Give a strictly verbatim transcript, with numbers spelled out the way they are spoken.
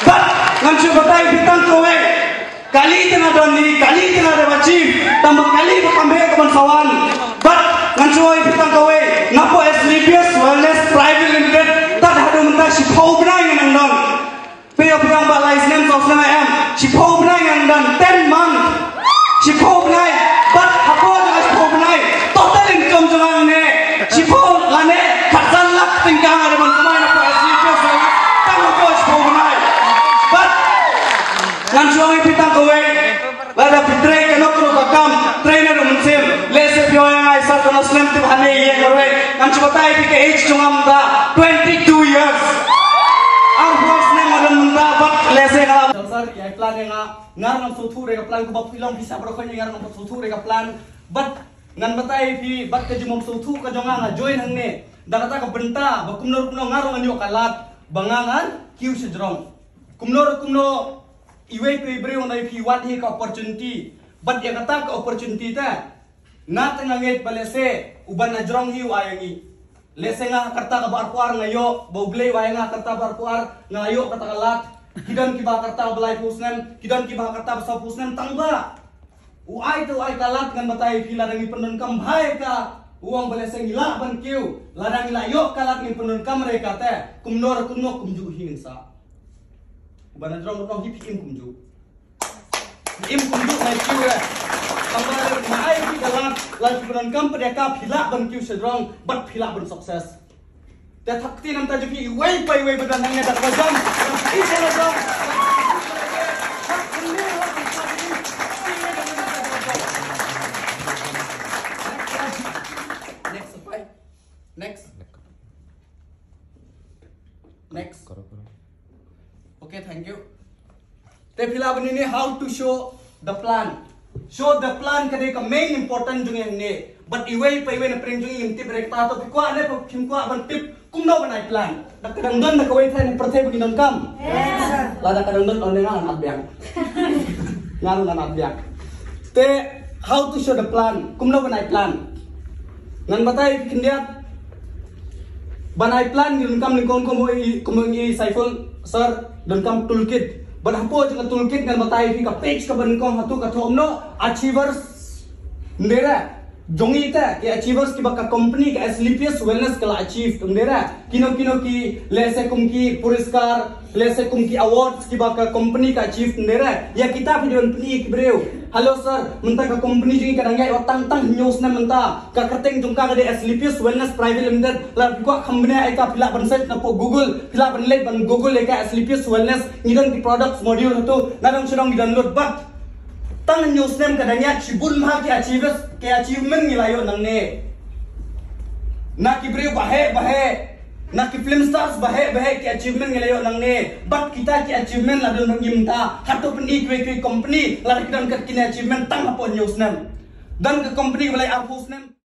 But ngan shu batai ïa phi tang kawei. Kali tang don ni, kali tang da ba chief, tang ba kali ba kam heh ka ban sawan. But ngan shu ïa phi tang kawei. Napoh Asclepius Wellness Private Limited, tad haduh mynta shiphew bnai ngan nang don. Phi ïoh phi ong ba lai snem saw snem em. Shiphew bnai ngan don, ten month. Shiphew bnai. But hapoh jong shiphew bnai, total income jong nga ne shiphew lane khatsan lak tyngka nga da ban kmai napoh Asclepius Wellness. Tang hapoh shiphew bnai. But ngan shu ong ïa phi tang kawei. Lada phi trei kano kano ka kam, trei naduh mynsiem. Lehse phi ong ïa nga, sir, kano snem tip hane ïa nga ruh. Ngan shu batai ïa phi ka age jong nga mynta twenty-two years. Arphew snem nga don mynta, but lehse nga, sir, ïa plan ïa nga, nga ruh ngam sngewthuh re ka plan, kumba phi long phi sah baroh khoit, nga ruh ngam sngewthuh re ka plan. But ngan batai ïa phi, but ka jingmynsngewthuh ka jong nga, nga join hangne da kata ka bynta ba kumno kumno nga ruh ngan ïoh ka lad ba nga ngan kiew shajrong. Kumno ruh kumno, iwei pa iwei briew ngan ïa phi wan hi ka opportunity. But ïa kata ka opportunity te, nga te nga ngeit ba lehse u ban na jrong hi u ai ïa ngi. Lehse nga ha ka rta kaba arphew ar nga ïoh, ba U Blei u ai ïa nga ha ka rta ba arphew ar nga ïoh kata ka lad. Ki don kiba ha ka rta ba laiphew snem, ki don kiba ha ka rta ba sawphew snem, tang ba u ai te u ai ka lad. Ngan batai ïa phi, lada ngi pyndonkam bha ïa ka, u ong ba lehse ngi lah ban kiew. Lada ngi lah ïoh ka lad, ngi pyndonkam re ka te, kumno re kumno kumjuh hi ngin sah. U ban na jrong ruh hi phi im kumjuh. Phi im kumjuh na kiew re. Tang ba nga ai phi ka lad, lada phi pyndonkam pat ïa ka, phi lah ban kiew shajrong, bad phi lah ban success. Te thap kti namar jong phi iwei pa iwei ba don hangne, da kaba jan. Next, bye. Next. Next. Okay, thank you. Te phi lah ban ïohi ne how to show the plan. Show the plan ka dei ka main important jong ngi hangne. But iwei pa iwei na pdeng jong ngi ngim tip re kata, to phi kwah ne phim kwah ban tip kumno ban ai plan. Da ka dang don da kawei trai na pyrthei ba ngi donkam. Lada ka dang don, on ne nga nat biang. Nga ruh nga nat biang. Te how to show the plan, kumno ban ai plan. Ngan batai khyndiat. Ban ai plan ngi donkam nyngkong, kumno i, kumno i Saiful sir, donkam toolkit. Bad hapoh jong ka toolkit ngan batai phi ka page kaba nyngkong, hato ka thoh kumno, achievers. Ndera jong i te ki achievers kiba ka company ka Asclepius Wellness ka la achieve. Ndera kino kino ki, lehse kum ki puriskar, lehse kum ki awards kiba ka company ka achieve. Ndera ïa kita phi dei ban pyni ki briew. Hello sir, mynta ka company jong i ka dang ïaid wat tang tang hynñiew snem mynta. Ka kyrteng jong ka ka dei Asclepius Wellness Private Limited. Lada phi kwah kham bniah ïa ka, phi lah ban search napoh Google, phi lah ban leit ban Google ïa ka Asclepius Wellness. Ngi don ki products module hato, nadong shadong ngi download, but tang hynñiew snem ka dang ïaid, shibun bha ki achievers, ki achievement ngi la ïoh nangne. Na ki briew baheh baheh, na ki film stars baheh baheh ki achievement ngi la ïoh nangne. But kita ki achievement la don ngi mynta, hato pyni kiwei kiwei company lada ki don kat kine achievement tang hapoh hynñiew snem. Don ka company kaba la ïaid arphew snem.